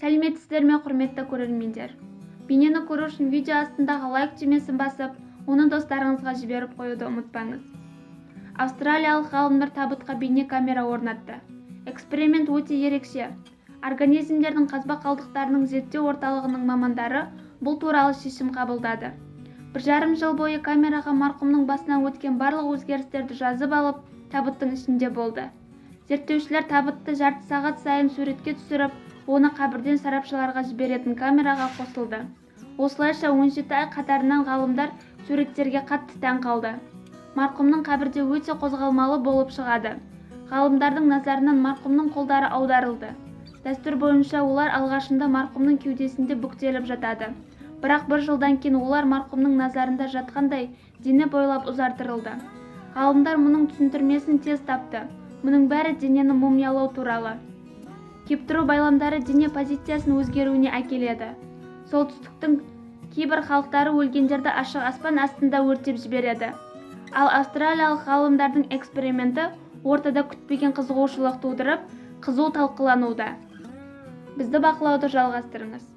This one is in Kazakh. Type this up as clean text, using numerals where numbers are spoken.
Сәлеметсіздер ме, құрметті көрермендер! Бейнені көру үшін видео астындағы лайк түймесін басып, оны достарыңызға жіберіп қоюды ұмытпаңыз. Австралиялық ғалымдар табытқа бейне камера орнатты. Эксперимент өте ерекше. Организмдердің қазба қалдықтарының зерттеу орталығының мамандары бұл туралы шешім қабылдады. 1,5 жыл бойы камераға марқұмның басынан өткен барлық өзгерістерді жазып алып, табыттың ішінде болды. Зерттеушілер табытты жарты сағат сайын суретке түсіріп, оны қабірден сарапшыларға жіберетін камераға қосылды. Осылайша 17 ай қатарынан ғалымдар суреттерге қатты таң қалды. Марқұмның қабірде өте қозғалмалы болып шығады. Ғалымдардың назарынан марқұмның қолдары аударылды. Дәстүр бойынша олар алғашында марқұмның кеудесінде бүктеліп жатады. Бірақ бір жылдан кейін олар марқұмның назарында жатқандай дене бойлап ұзартырылды. Ғалымдар мұның түсіндірмесін тез тапты. Мұның бәрі денені мумиялау туралы. Кептіру байламдары дене позициясын өзгеруіне әкеледі. Солтүстіктің кейбір халықтары өлгендерді ашық аспан астында өртеп жібереді. Ал австралиялық ғалымдардың эксперименті ортада күтпеген қызығушылық тудырып, қызу талқылануда. Бізді бақылауды жалғастырыңыз.